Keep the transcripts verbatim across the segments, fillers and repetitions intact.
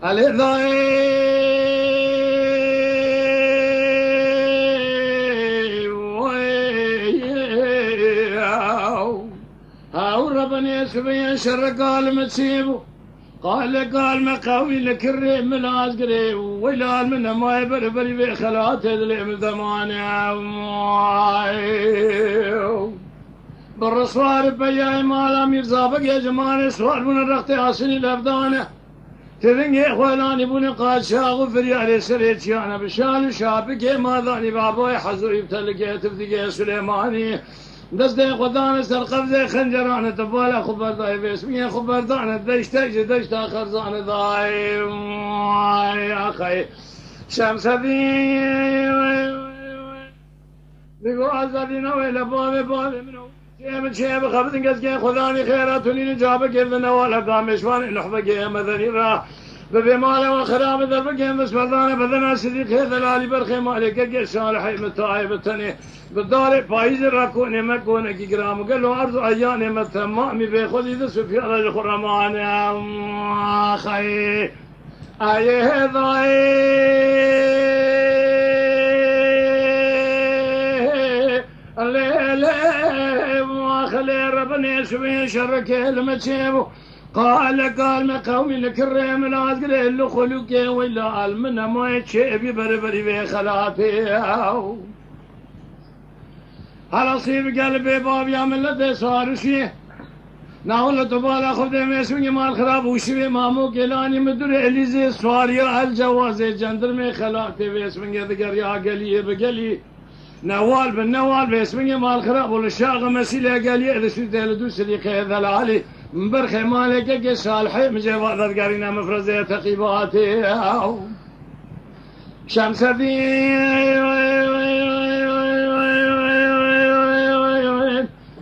Elê dayê, wey, ew rebenê sibiyên şerre gal me çê bû. Qale gal me qewî li kirrê min az girê. Wey lal min nemaye beriberî vê xelatê dilê min demane. Bi riswar peyayê mala Mîrza Begê cimanê swar bûne rextê asinî levdane. Tivingê xwelanî bûne qaçax û firyarê serê çiyane bi şal û şapikê madanî babayê Hezoyî bi telikê tivdigê Sulêmanî. Destê xwe dane ser qevzê xencerane, tevale xwe berdayê vêsmiyê xwe berdane, deştek ji deşta xerzane dayê. Ay axay. Şemsedî. Digo azadî newê le bavê bavê min o. Çê min çê bixebitin keske Xudanî xêra tunînin ca bikirdi newala gamêşvanê nuhbegê medenî ra. Bi bê male we xirabe derbikên destberdane bedena sidîqê delalî berxê malê kekê salihê min tayê bi tenê. Bi darê payîzê ra konê me konekî giram û gelo arz û eyanê me temamî bê xwedî di sufya de ji xwe re mane. Xeyr. Ayê hêdayê. Lê, lê, waxilê rebinê şibê şerikê li me çêbû. Qale qal me qewmî li kirrê min azgirê li xulûkê wî li al min nemayê çêbî beriberî vê xelatê. Helasî bi gel bê baviya milletê sarişî. Nahul tu bala xwe dê mêsûngê mal xirab û şivê mamo gelanî midirê Elîzê swariya el cewazê cendirmê xelatê vêsmingê digeriya geliyê bi gelî. Newal bi newal vêsmingê mal xirab û li şaxi mesîlê geliyê li sûtê li dû silîqê delalî. Min berxê malê kekê salihê min cêva de digerîne mifrezê teqîbatê. Şemsedîn.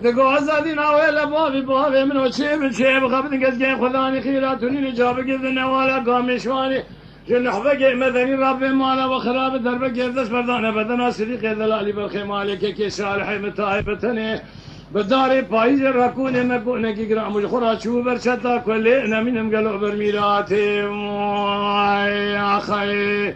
Digo azadî navê le bavî bavê min o çê min çê bixebitin gezgên xwedanî xîra tunînî ca bigirdi newala gamêşwanî. Ji nehbegê medenî Rabbê mala we xirabe derbe gêr dest berdane bedena sidîqê delalî berxê malê kekê salihê min tayê bi tenê. Bi darê payîzê re konê me konekî giram û ji xwe re çû ber çeta ku lê nemînim gelo ber mîratê. Ay axayê.